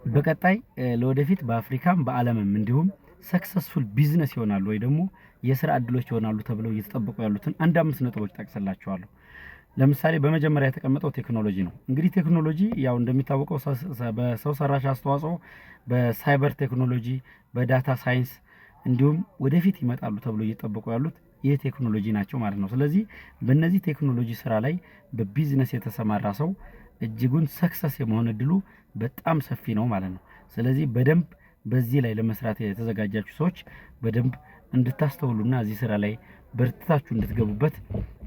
በቀጣይ ለወደፊት በአፍሪካም በዓለምም እንዲሁም successful business ይሆናሉ ወይ ደግሞ የስራ እድሎች ይሆናሉ ተብለው እየተጠበቁ ያሉትን አንድ አምስት ነጥቦች ጠቅስላችኋለሁ። ለምሳሌ በመጀመሪያ የተቀመጠው ቴክኖሎጂ ነው። እንግዲህ ቴክኖሎጂ ያው እንደሚታወቀው በሰው ሰራሽ አስተዋጽኦ፣ በሳይበር ቴክኖሎጂ፣ በ data science እንዲሁም ወደፊት ይመጣሉ ተብሎ እየጠበቁ ያሉት ይህ ቴክኖሎጂ ናቸው ማለት ነው። ስለዚህ በእነዚህ ቴክኖሎጂ ስራ ላይ በቢዝነስ የተሰማራ ሰው እጅጉን success የመሆን እድሉ በጣም ሰፊ ነው ማለት ነው። ስለዚህ በደንብ በዚህ ላይ ለመስራት የተዘጋጃችሁ ሰዎች በደንብ እንድታስተውሉና እዚህ ስራ ላይ በርትታችሁ እንድትገቡበት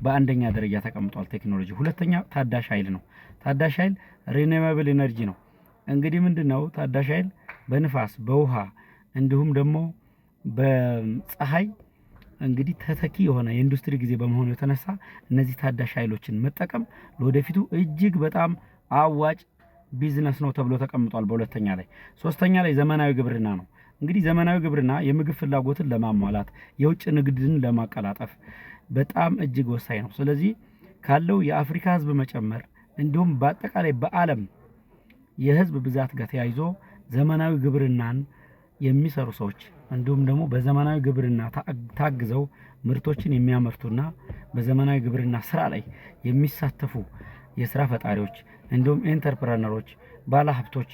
በአንደኛ ደረጃ ተቀምጧል ቴክኖሎጂ። ሁለተኛ ታዳሽ ኃይል ነው። ታዳሽ ኃይል renewable energy ነው። እንግዲህ ምንድን ነው ታዳሽ ኃይል? በንፋስ፣ በውሃ እንዲሁም ደግሞ በፀሐይ እንግዲህ ተተኪ የሆነ የኢንዱስትሪ ጊዜ በመሆኑ የተነሳ እነዚህ ታዳሽ ኃይሎችን መጠቀም ለወደፊቱ እጅግ በጣም አዋጭ ቢዝነስ ነው ተብሎ ተቀምጧል በሁለተኛ ላይ። ሶስተኛ ላይ ዘመናዊ ግብርና ነው። እንግዲህ ዘመናዊ ግብርና የምግብ ፍላጎትን ለማሟላት፣ የውጭ ንግድን ለማቀላጠፍ በጣም እጅግ ወሳኝ ነው። ስለዚህ ካለው የአፍሪካ ሕዝብ መጨመር እንዲሁም በአጠቃላይ በዓለም የህዝብ ብዛት ጋር ተያይዞ ዘመናዊ ግብርናን የሚሰሩ ሰዎች እንዲሁም ደግሞ በዘመናዊ ግብርና ታግዘው ምርቶችን የሚያመርቱና በዘመናዊ ግብርና ስራ ላይ የሚሳተፉ የስራ ፈጣሪዎች እንዲሁም entrepreneur ኦች፣ ባለሀብቶች፣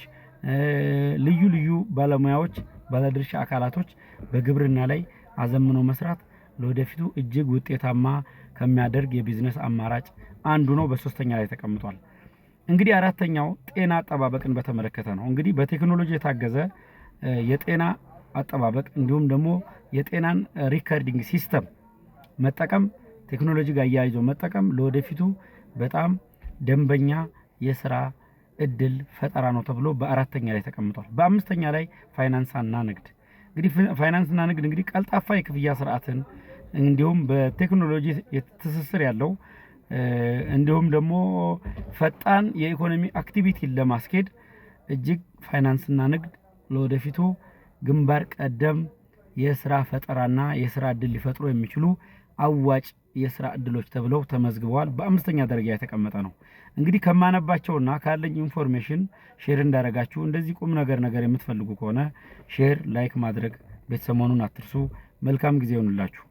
ልዩ ልዩ ባለሙያዎች፣ ባለድርሻ አካላቶች በግብርና ላይ አዘምኖ መስራት ለወደፊቱ እጅግ ውጤታማ ከሚያደርግ የቢዝነስ አማራጭ አንዱ ነው። በሶስተኛ ላይ ተቀምጧል። እንግዲህ አራተኛው ጤና አጠባበቅን በተመለከተ ነው። እንግዲህ በቴክኖሎጂ የታገዘ የጤና አጠባበቅ እንዲሁም ደግሞ የጤናን recording system መጠቀም፣ ቴክኖሎጂ ጋር አያይዞ መጠቀም ለወደፊቱ በጣም ደንበኛ የስራ እድል ፈጠራ ነው ተብሎ በአራተኛ ላይ ተቀምጧል። በአምስተኛ ላይ ፋይናንስና ንግድ። እንግዲህ ፋይናንስና ንግድ እንግዲህ ቀልጣፋ የክፍያ ስርዓትን እንዲሁም በቴክኖሎጂ ትስስር ያለው እንዲሁም ደግሞ ፈጣን የኢኮኖሚ activity ን ለማስኬድ እጅግ ፋይናንስና ንግድ ለወደፊቱ ግንባር ቀደም የስራ ፈጠራና የስራ እድል ሊፈጥሩ የሚችሉ አዋጭ የስራ እድሎች ተብለው ተመዝግበዋል። በአምስተኛ ደረጃ የተቀመጠ ነው። እንግዲህ ከማነባቸውና ካለኝ information share እንዳረጋችሁ፣ እንደዚህ ቁም ነገር ነገር የምትፈልጉ ከሆነ share፣ like ማድረግ ቤተሰብ መሆኑን አትርሱ። መልካም ጊዜ ይሁንላችሁ።